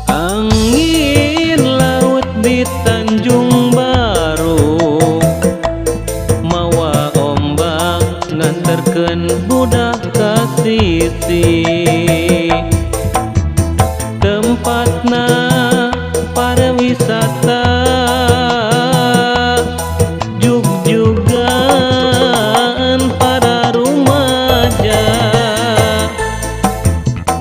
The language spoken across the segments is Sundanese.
Angin laut di Tanjung Baru mawa ombak nganterkeun budak ka sisi tempatna pariwisata jug-jugan para rumaja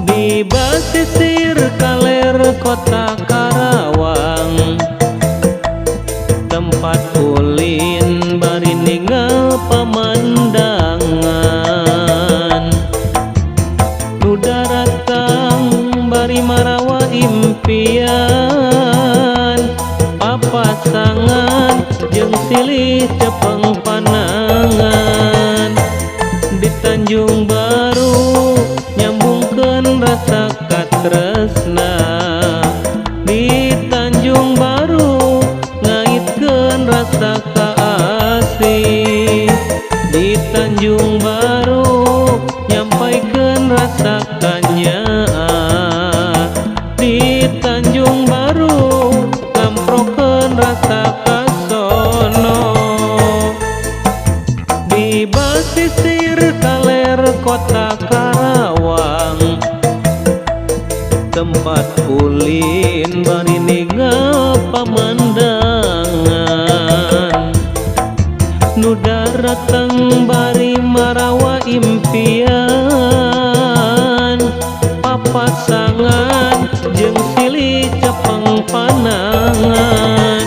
di basisir kaler kota Karawang tempat ulin bari ningal pemandangan nu daratang bari marawa impian papasangan jeung silih cepeng panangan di Tanjung Baru nyambungkeun rasa katresna di Tanjung Baru ngaitkeun rasa kaasih di Tanjung Baru nyampaikeun rasa kanyaah di Tanjung Baru ngamprokeun rasa kasono di basisir kaler kota Karawang tempat ulin bari ningal pemandangan nu daratang bari marawa impian papasangan jeung silih cepeng panangan.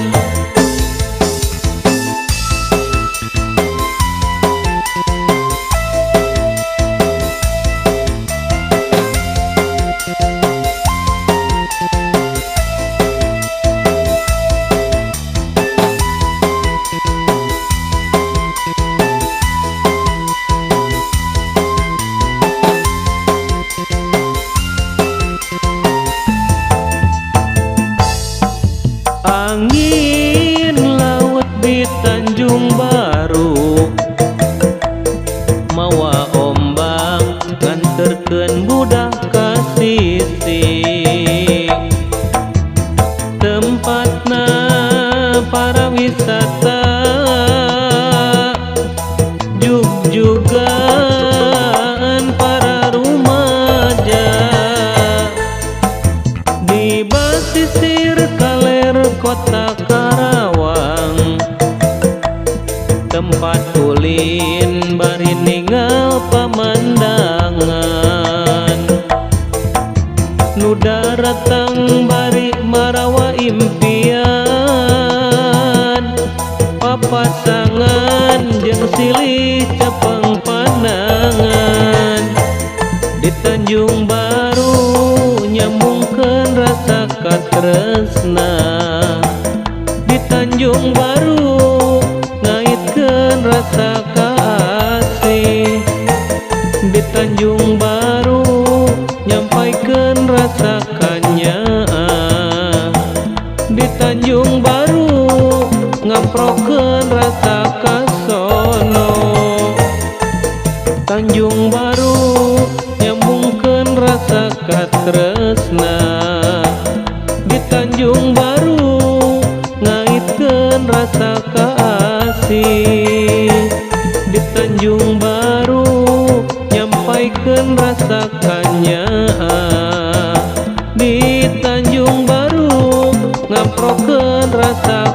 Angin laut di Tanjung Baru mawa ombak nganterkeun budak ka sisi tempatna pariwisata jug-jugan para rumaja di basisir kaler kota Karawang tempat ulin bari ningal pemandangan nu daratang bari marawa impian papasangan jeung silih cepeng panangan di Tanjung Baru nyambungkeun rasa katresna di Tanjung Baru ngaitkeun rasa kaasih di Tanjung Baru nyampaikeun rasa kanyaah di Tanjung Baru ngamprokeun rasa kasono Tanjung Baru nyambungkeun rasa katresna di Tanjung Baru ngaitkeun rasa kaasih di Tanjung Baru Ngaprokeun rasa kanyaah. Di Tanjung Baru ngaprokeun rasa.